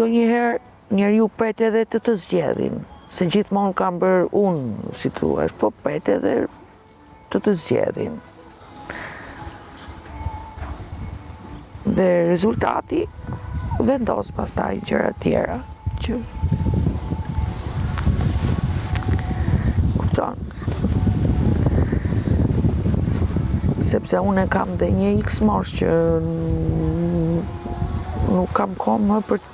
Ndonjëherë njeriu pret edhe të të zgjedhin, se gjithmonë kam bërë unë, si thua, po pret edhe të të zgjedhin. Dhe rezultati vendos pastaj gjëra tjera që kupton. Sepse unë e kam dhe një x moshë që nuk kam kohë më për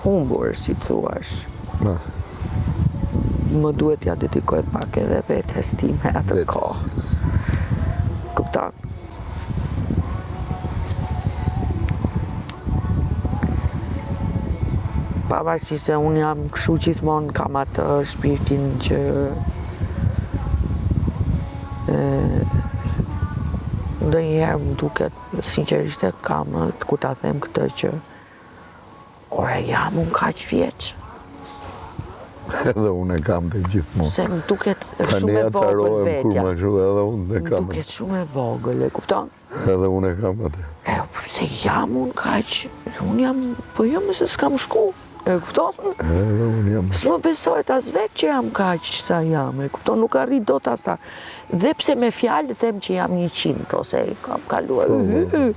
humbur, si thuash. Ma. Më duhet t'ia dedikoj pak edhe vetes time atë kohë. Kupton? Pavarësisht se unë jam kështu gjithmonë kam atë shpirtin që ndonjëherë më duket sinqerisht e kam kur ta them këtë që Ore jam unë kaq vjeç. Edhe unë e kam të gjithmonë. Se më duket shumë e vogël vetja. Kur më shu, edhe unë e kam. Më duket shumë e vogël, e kupton? Edhe unë e kam atë. E, se jam unë kaq, unë jam, po jo më se s'kam shku, e kupton? Edhe unë jam. S'më besohet as vetë që jam kaq sa jam, e kupton? Nuk arrij dot as ta. Dhe pse me fjalë them që jam 100, ose kam kaluar. Po, po.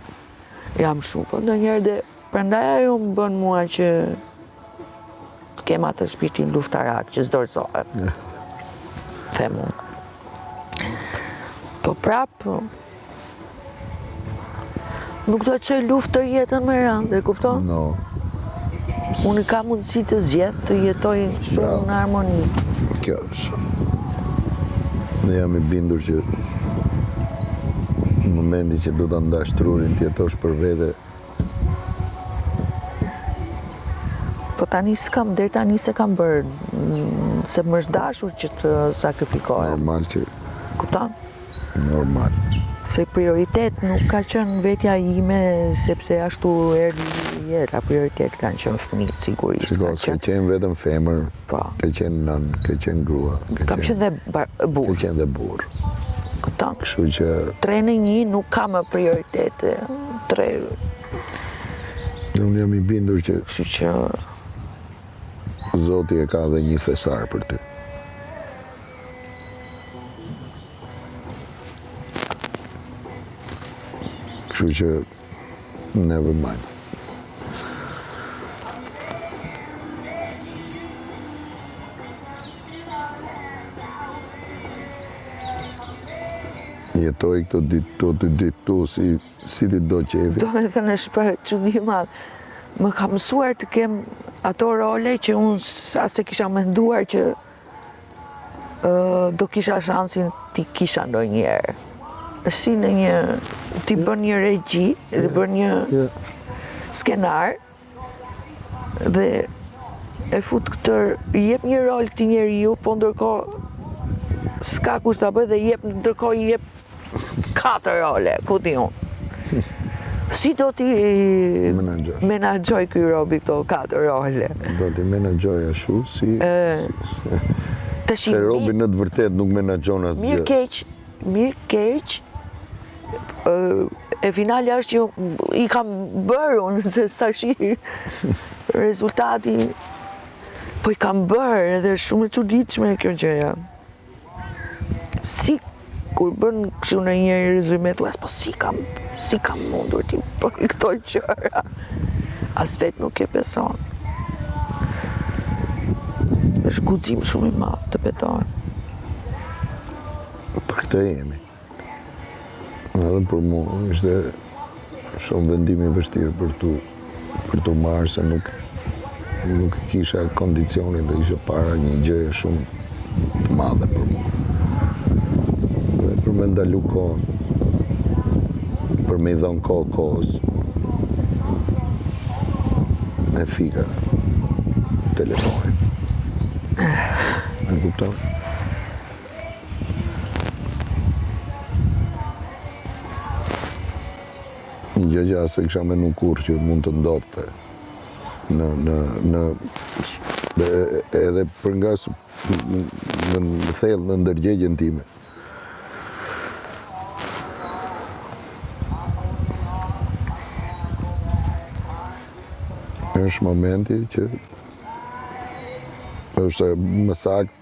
Jam shumë, po ndonjëherë dhe Prandaj ajo më bën mua që të kem atë shpirtin luftarak që s'dorëzohem. Them unë. Po prapë, nuk do të çoj luftë tërë jetën me radhë, e kupton? No. Unë kam mundësi të zgjedh të jetoj shumë në harmoni. Kjo është. Dhe jam i bindur që në momentin që do ta ndash trurin të jetosh për vete, Po tani s'kam, deri tani s'e kam bërë, mm, se më është dashur që të sakrifikohem. Normal që... Kupton? Normal. Se prioritet nuk ka qenë vetja ime, sepse ashtu erdhi jeta, prioritet kanë qenë fëmijët, sigurisht. Shiko, s'ke qenë vetëm femër, po. ke qenë nënë, ke qenë grua. Kam qenë dhe burrë. Ke qenë dhe burrë. Kupton? Kështu që... Tre në një nuk ka më prioritete. Tre... Dhe unë jam i bindur që... Kështu që... Zoti e ka dhe një thesar për ty. Kështu që never mind. Jetoj këto ditë të të ditë tu si, si t'i do qefi. Domethënë është çudi e madhe. Më ka mësuar të kem ato role që unë as e kisha menduar që do kisha shansin t'i kisha ndonjëherë. Si në një, ti bën një regji, dhe bën një skenar, dhe e fut këtë, i jep një rol këtij njeriu, po ndërkohë s'ka kush ta bëjë dhe i jep ndërkohë i jep katër role, ku di unë. Si do t'i menaxhojë ky robi këto katër role? Do t'i menaxhojë ashtu si... Se robi në të vërtetë nuk menaxhon asgjë. Mirë keq, mirë keq, e finalja është që i kam bërë unë, se sa shi rezultati, po i kam bërë edhe shumë e çuditshme kjo gjëja. Si kur bën kështu në një rezume thua, po si kam, si kam mundur t'i bëj këto gjëra. As vetë nuk e beson. Është guxim shumë i madh të betohem. Për këtë jemi. Edhe për mua ishte shumë vendim i vështirë për t'u për t'u marrë se nuk nuk kisha kondicionin dhe isha para një gjëje shumë të madhe për mua. Dhe për me ndalu kohën, për me i dhënë kohë kohës, e fika telefonin. E kupton? Një gjë që as e kisha menu kurrë që mund të ndodhte në në në edhe për nga në në thellë në ndërgjegjen time. Është momenti që është më saktë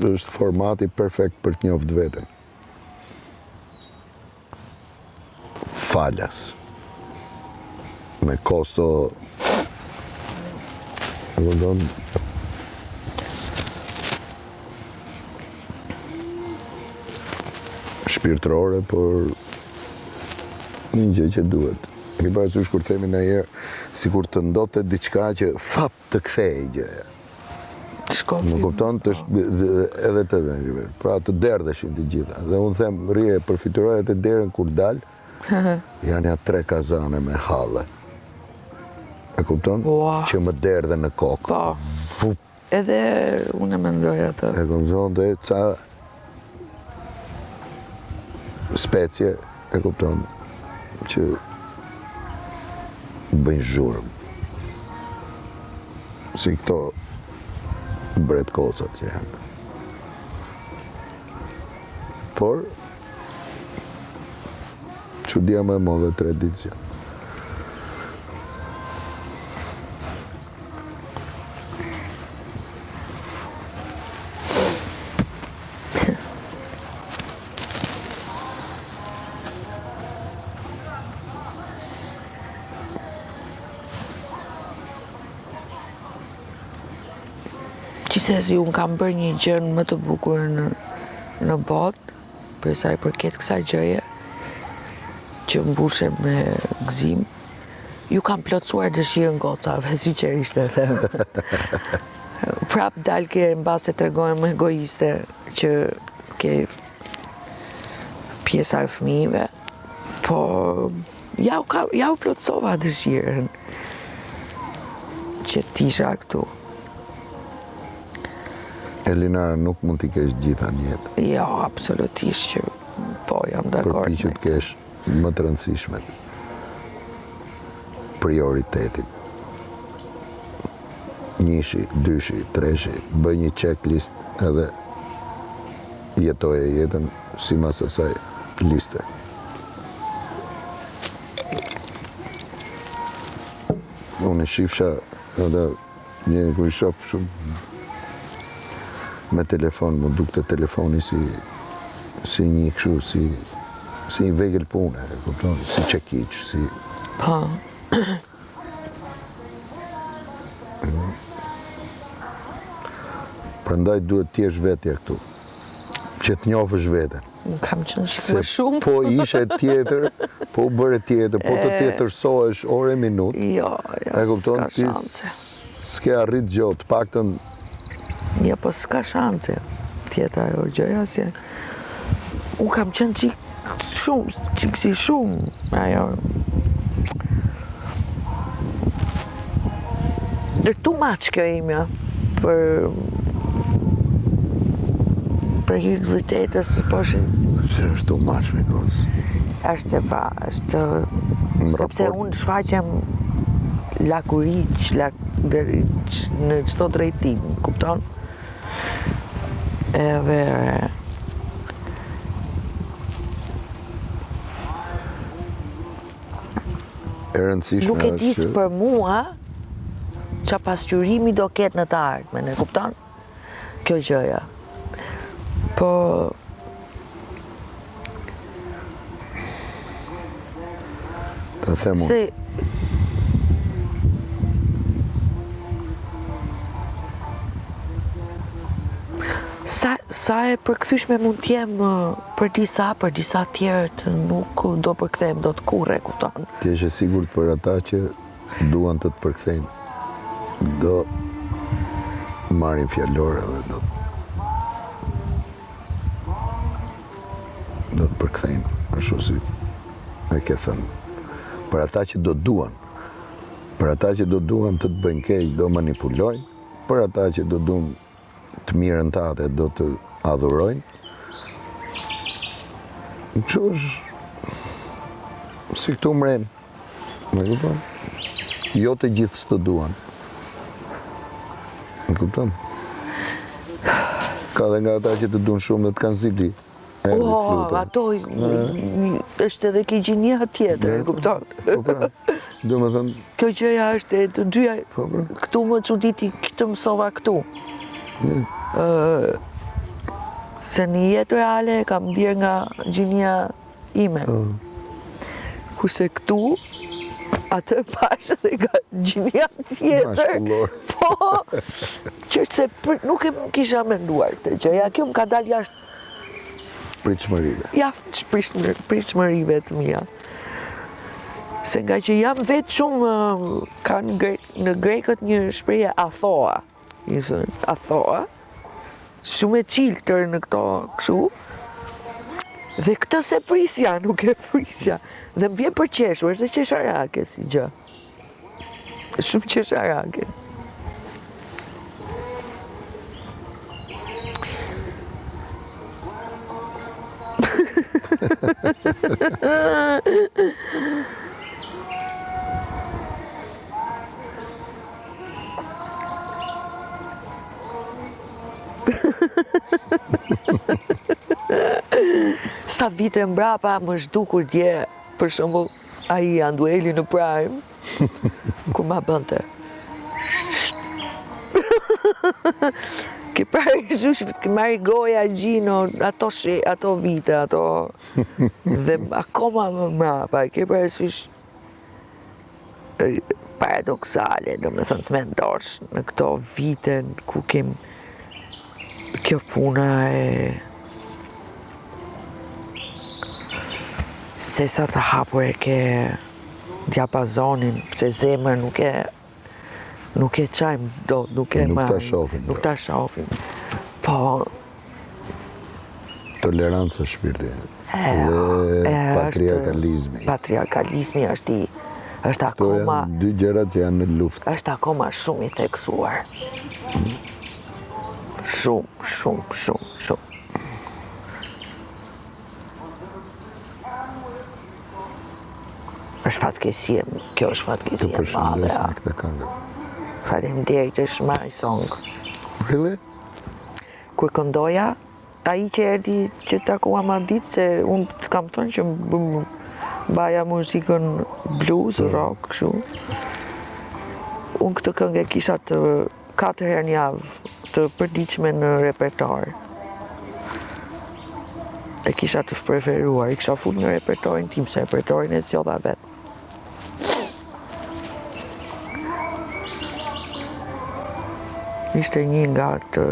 është formati perfekt për të njoft veten. Falas. Me kosto e kupton shpirtërore, por një gjë që duhet. E ke parasysh kur themi ndonjëherë, sikur të ndodhte diçka që fap të kthehej gjëja. Shko. Më kupton të edhe të vjen. Pra të derdheshin të gjitha. Dhe unë them rrije përfytyroje atë derën kur dal. Janë ja tre kazane me halle. E kupton? Ua. Që më derdhen në kokë. Po. Vup. Edhe unë e mendoj atë. E kupton dhe ca specie, e kupton, që bëjnë zhurmë. Si këto bretkocat që janë. Por, çudia më e madhe tre ditë që. Gjithsesi unë kam bërë një gjë më të bukur në, në botë, për sa i përket kësaj gjëje, që mbushem me gëzim, Ju kam plotësuar dëshirën gocave, sinqerisht e them. Prap dal ke mbase tregohem egoiste që ke pjesa e fëmijëve, po ja u, ka, ja u plotësova dëshirën që t'isha këtu. Elinara nuk mund t'i kesh gjitha në jetë. Jo, absolutisht që po jam dakord. Përpiqu të kesh më të rëndësishmet, prioritetin. Njëshi, dyshi, treshi, bëj një checklist edhe jetoje jetën simas asaj liste. Unë e shifsha edhe Një kur i shoh shumë me telefon, më dukte telefoni si si një kështu, si si një vegël pune, e kupton, si çekiç, si Po. Prandaj duhet të jesh vetja këtu, që të njohësh veten. Unë kam qenë shumë shumë. Po ishe tjetër, po u bëre tjetër, po të tjetërsohesh orë e minutë. Jo, jo, e kupton, ti s'ke arrit gjë, të paktën... Jo, po s'ka shanse tjetër ajo gjëja, se unë kam qenë çik shumë, çik si shumë, ajo... Është too much kjo imja, për për hir të vërtetës, po është... Pse është too much, mi gocë? Është e pa, është... Sepse unë shfaqem lakuriq, lak, në çdo drejtim, kupton? Edhe... E rëndësishme Nuk e di se për mua, ça pasqyrimi do ketë në të ardhmen, e kupton? Kjo gjëja. Po... Ta them unë. Se... Sa, sa e përkthyeshme mund të jem për disa, për disa tjerët nuk do përkthehem dot kurrë, e kupton? Të jesh e sigurt për ata që duan të të përkthejnë, do marrin fjalor edhe do do të përkthejnë, ashtu si e ke thënë. Për ata që do duan, për ata që do duan të të bëjnë keq, do manipulojnë, për ata që do duan të mirën tate do të adhurojnë. Kështu është si këtu mren. Më kupton? Jo të gjithë s'të duan. Më kupton? Ka dhe nga ata që të duan shumë dhe të kanë zili. O, ato është edhe ke gjinia tjetër, e kupton? Po pra. Domethënë... Kjo gjëja është e të dyja, po, po. këtu më çuditi, këtë mësova këtu. Se në jetë reale kam ndjerë nga gjinia ime. Po. Kurse këtu, atë pashë dhe nga gjinia tjetër. Po, që se nuk e kisha menduar këtë gjëja, kjo më ka dalë jashtë pritshmërive. Jashtë pritshmërive të mia. Se nga që jam vetë shumë, kanë gre, në grekët një shprehje athoa, një thënë, athoa, shumë e çiltër në këto kështu, dhe këtë s'e prisja, nuk e prisja, dhe më vjen për qeshur, është dhe qesharake si gjë. Shumë qesharake. Sa vite mbrapa më është dukur dje, për shembull, ai Andueli në Prime, kur ma bënte. Ke parasysh, ke marrë goja Gjino, ato shi, ato vite, ato... Dhe akoma më mbrapa, ke parasysh paradoksale, domethënë të mendosh në këto vite ku kem kjo puna e Se sa të hapur e ke diapazonin, pse zemrën nuk e nuk e çajmë dot, nuk e Nuk ta shohim. Nuk ta shohim. Po toleranca shpirti dhe patriarkalizmi. Patriarkalizmi është i është akoma Këto janë dy gjërat që janë në luftë. Është akoma shumë i theksuar. Shumë, shumë, shumë, shumë. Është fatkeqësi, kjo është fatkeqësi e madhe. Të përshëndes me këtë këngë. Faleminderit, është my song. Really? Kur këndoja, ai që erdhi që takuam atë ditë, se unë të kam thënë që mbaja muzikën blues, po. rock, kështu. Unë këtë këngë e kisha të Katër herë në javë të përditshme në repertor. E kisha të preferuar, i kisha fut në repertorin tim, se repertorin e zgjodha vetë. Ishte një nga të...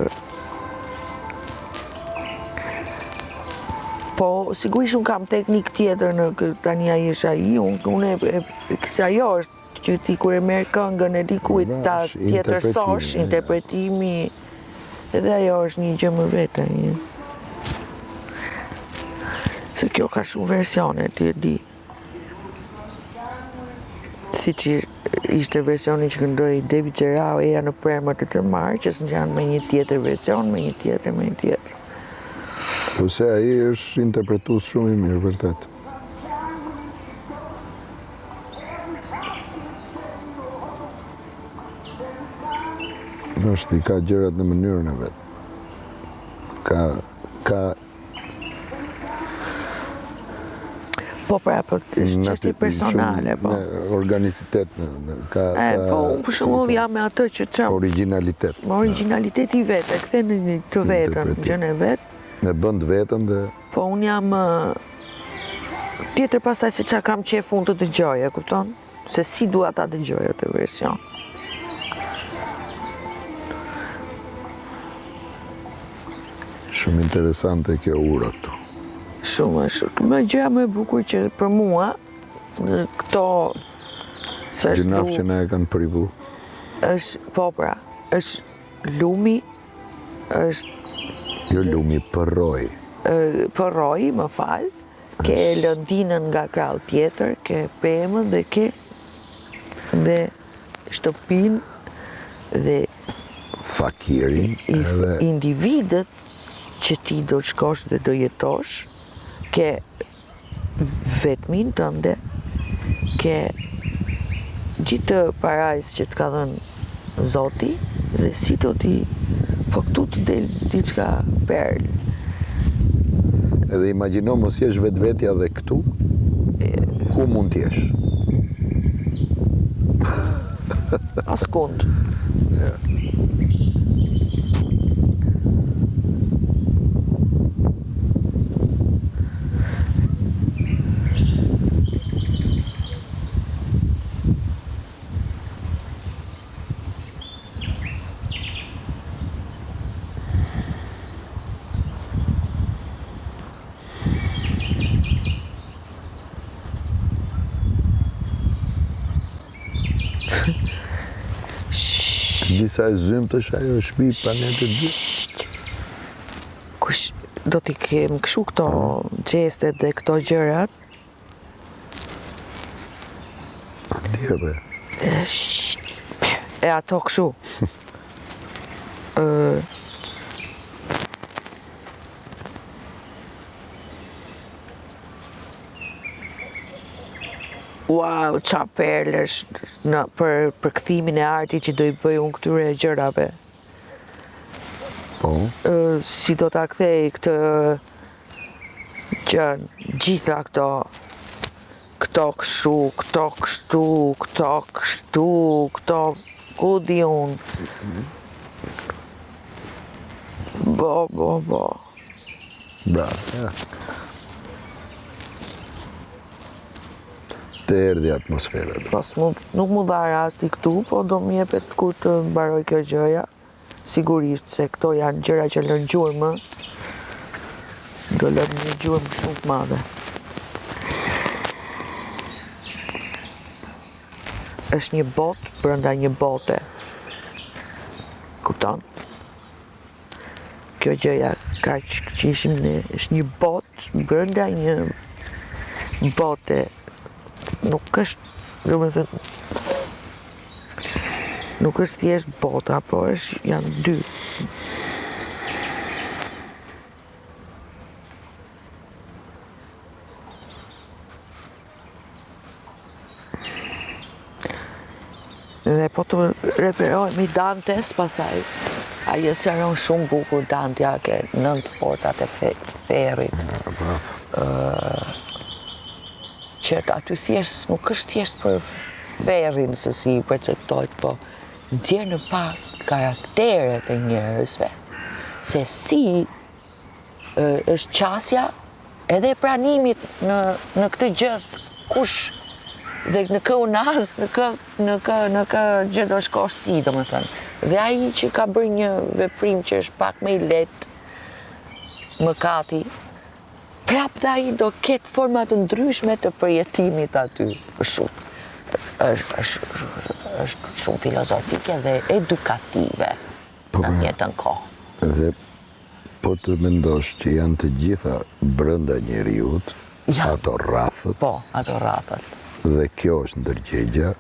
Po, sigurisht unë kam teknikë tjetër në tani ai është ai, unë, unë e, e, se ajo është Që ti kur e merr këngën e dikujt ta tjetërsosh, interpretimi, edhe ajo është një gjë më vete. Një. Se kjo ka shumë versione, ti e di. Siç ishte versioni që këndoi David Gerau, eja në prermë të të marr, që s'ngjan me një tjetër version, me një tjetër, me një tjetër. Po se ai është interpretues shumë i mirë, vërtet. Është i ka gjërat në mënyrën e vet. Ka, ka Po pra, po është çështje personale, po. Në organicitet në, në ka e, po, unë për shembull jam me atë që çam. Originalitet. Me originaliteti i vet, e kthen në një të vetën, gjën e vet. E bën të vetën dhe Po unë jam tjetër pastaj se ça kam qejf unë të dëgjoj, e kupton? Se si dua ta dëgjoj atë version. Shumë interesante kjo ura këtu. Shumë është. Më gjëja më e bukur që për mua në këto se është Gjynah që na e kanë privu. Është po pra, është lumi është Jo lumi, përroi. Përroi, më fal, ke lëndinën nga krahu tjetër, ke pemën dhe ke dhe shtëpinë dhe fakirin edhe individët që ti do të shkosh dhe do jetosh, ke vetminë tënde, ke gjithë të parajsë që të ka dhënë Zoti dhe si do ti, po këtu të del diçka perlë. Edhe imagjino mos jesh vetvetja dhe këtu, ku mund të jesh? Askund. Ja. Disa e zymtë është ajo shpi pa ne të dy. Kush do t'i kem kështu këto gjestet dhe këto gjërat? Di apo? E ato kështu. Ë Wow, ça perlesh në për përkthimin e artit që do i bëj unë këtyre gjërave. Po. Ë, si do ta kthej këtë gjë, gjitha këto këto kështu, këto kështu, këto kështu, këto ku di unë. Bo, bo, bo. Bravo. Ja. Të erdhi atmosfera. Po, nuk m'u dha rasti këtu, po do më jepet kur të mbaroj kjo gjëja. Sigurisht se këto janë gjëra që lënë gjurmë, do lënë një gjurmë shumë të madhe. Është një botë brenda një bote. Kupton? Kjo gjëja kaq që ishim ne, është një botë brenda një bote. Nuk është, domethënë, Nuk është thjesht bota, po është janë dy. Dhe po të referohemi Dantes, pastaj ai e sqaron shumë bukur Dantja ke nëntë portat e ferrit. Që aty thjesht nuk është thjesht për ferrin se si i perceptohet, po nxjerr në pah karakteret e njerëzve, se si është qasja edhe e pranimit në, në këtë gjë, kush dhe në kë unazë, në kë, në kë, në kë gjë do shkosh ti, domethënë. Dhe ai që ka bërë një veprim që është pak më i lehtë, mëkati, Prapë dhe ai do ketë forma të ndryshme të përjetimit aty. Është shumë, është, është, është shumë filozofike dhe edukative po, në të njëjtën kohë. Dhe po të mendosh që janë të gjitha brenda njeriut, ja. ato rrathët. Po, ato rrathët. Dhe kjo është ndërgjegja,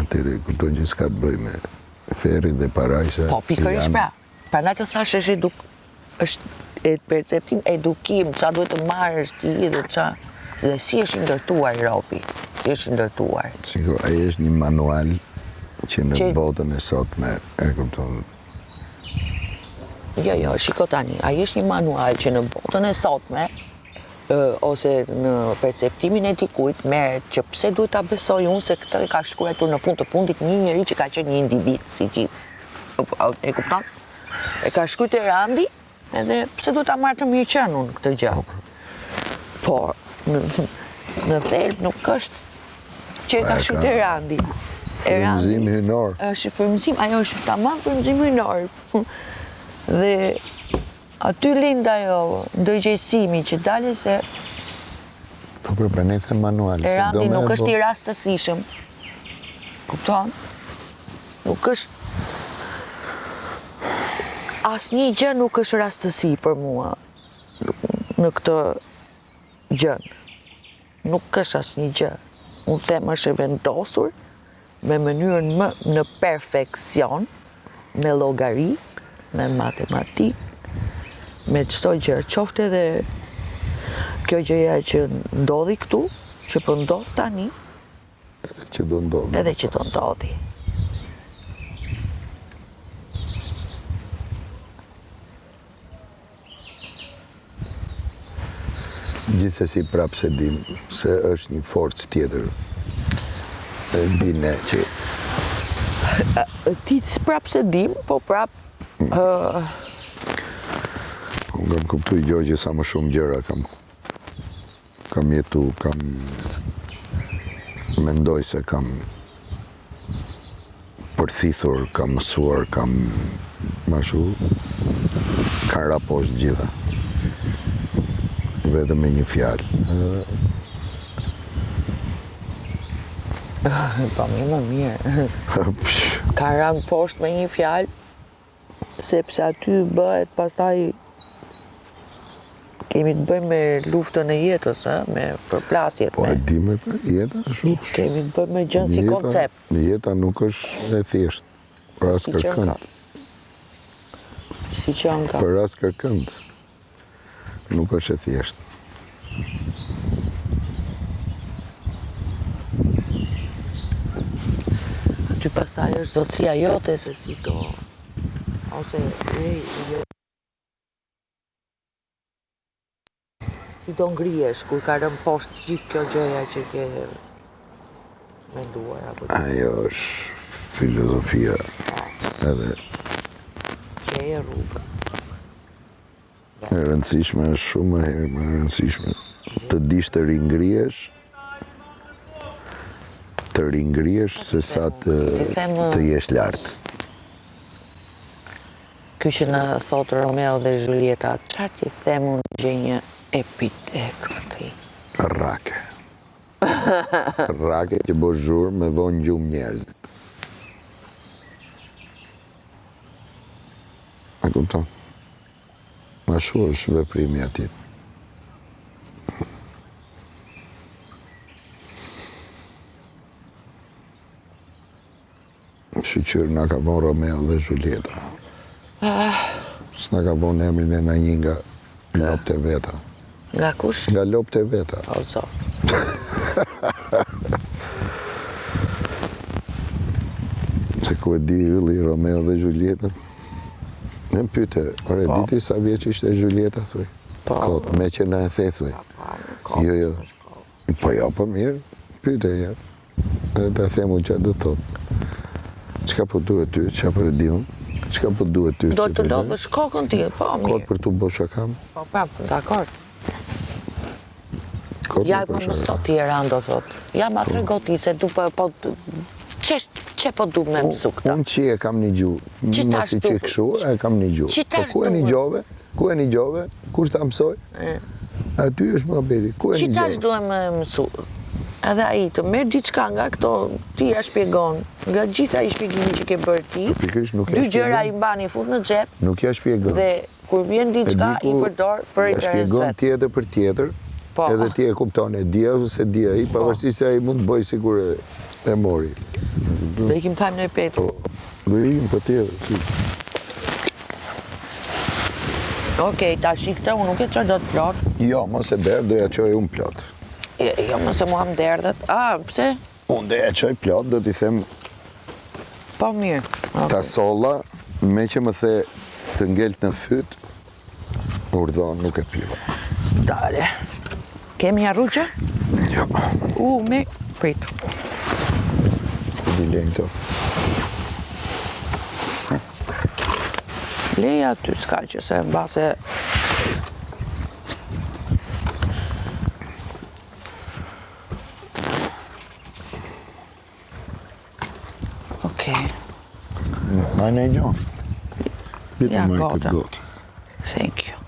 atëherë kupton që s'ka të bëjë me ferrin dhe parajsa. Po, pikërisht pra. Prandaj të thashë është eduk është e perceptim edukim, ça duhet të marrësh ti dhe ça dhe si është i ndërtuar robi, si është i ndërtuar. Shiko, ai është një manual që në që... botën e sotme e kupton. Jo, jo, shiko tani, ai është një manual që në botën e sotme ose në perceptimin e dikujt merret që pse duhet ta besoj unë se këtë e ka shkruar në fund të fundit një njeri që ka qenë një individ si gjithë. E kupton? E ka shkruajt Erandi, edhe pse duhet ta marr të mirëqenë unë këtë gjë. Por, në, në thelb nuk është që e ka shkruajt Erandi. Frymëzim hyjnor. Është frymëzim, ajo është tamam frymëzim hyjnor. Dhe aty lind ajo ndërgjegjësimi që dalë se Po për pra ne them manual. Erandi nuk është i rastësishëm. Kupton? Nuk është... Asnjë gjë nuk është rastësi për mua në këtë gjë. Nuk është asnjë gjë. Unë them është e vendosur me mënyrën më në perfeksion, me llogari, me matematikë, me çdo gjë, qoftë edhe kjo gjëja që ndodhi këtu, që po ndodh tani, Edhe që do ndodhi. Edhe që do ndodhi. Gjithsesi prapë s'e dim se është një forcë tjetër e mbi ne që... Ti prap s'e dim, po prap... Unë kam kuptu gjo që sa më shumë gjëra kam kam jetu, kam mendoj se kam përthithur, kam mësuar, kam mashu, kanë ra poshtë gjitha. Vetëm me një fjalë. Po mirë, më mirë. Ka ranë poshtë me një fjalë, sepse aty bëhet pastaj kemi të bëjmë me luftën e jetës, ë, me përplasjet. Po e di me për jeta është Kemi të bëjmë me gjënë si koncept. Jeta nuk është e thjeshtë, për as Si kërkënd. Si qenka. Për as kërkënd. Nuk është e thjeshtë. Aty pastaj është zotësia jote se si do ose ej, jo. Si do ngrihesh kur ka rënë poshtë gjithë kjo gjëja që ke menduar apo Ajo është filozofia edhe që e rruga. E rëndësishme është shumë më herë më e rëndësishme të dish të ringrihesh të ringrihesh se sa të të jesh lart. Ky që na thotë Romeo dhe Julieta, çfarë t'i them unë gjej një epitet këtij? Rrake. Rrake që bo zhurmë me vo në gjumë njerëzit. A kupton? Ashtu është veprimi atij. Shyqyr na ka vonë Romeo dhe Julieta. Ah. S'na ka vonë emrin e ndonjë nga lopët e veta. Nga kush? Nga lopët e veta. O zot. Se ku e di ylli Romeo dhe Julieta? Në më pyte, ore, po. di ti sa vjeç ishte Julieta, thuj? Po. Kot, me që na e the, thuj. Po, jo, jo. Po jo, po mirë, pyte, ja. Edhe ta them unë çfarë do të thotë. Çka po duhet ty, çka po e di unë? Çka po duhet ty? Do të lodhësh kokën ti, po mirë. Kot për t'u bërë shaka. Po pra, dakord. Kot ja, po më sot ti Erando do thotë. Ja ma po. trego ti se du po po çe çe po du me mësu këta. Unë që e kam një gjuhë, masi që kështu e kam një gjuhë. Po ku e nigjove? Ku e nigjove? Kush ta mësoi? Aty është muhabeti. Ku e nigjove? Që tash duhet me mësu? Edhe ai të merr diçka nga këto, ti ja shpjegon. Nga gjithë ai shpjegimi që ke bërë ti, po pikërisht nuk ja dy gjëra i mban i fut në xhep. Nuk ja shpjegon. Dhe kur vjen diçka i përdor për interes të vet. Ja shpjegon tjetër për tjetër. Po. Edhe ti e kupton, e di apo s'e di ai, po. pavarësisht se ai mund të bëjë sikur e, e mori. Do ikim të hajmë në petru. Po. Do ikim patjetër, si. Okej, tash i këtë unë nuk e çoj dot plot. Jo, mos e derdh, do ja çoj unë plot. Jo, jo mos e mua më derdhet. A, pse? Unë do ja çoj plot, do t'i them Po mirë. Ta solla, me që më the të ngelt në fyt, urdhon nuk e piva. Dale. Kemi harru gjë? Jo. U, me, prit. Ku di lejnë këto? Leja aty, s'ka që se mbase... Okej. Ma në gjo. Ti të marrë këtë gotë. Thank you.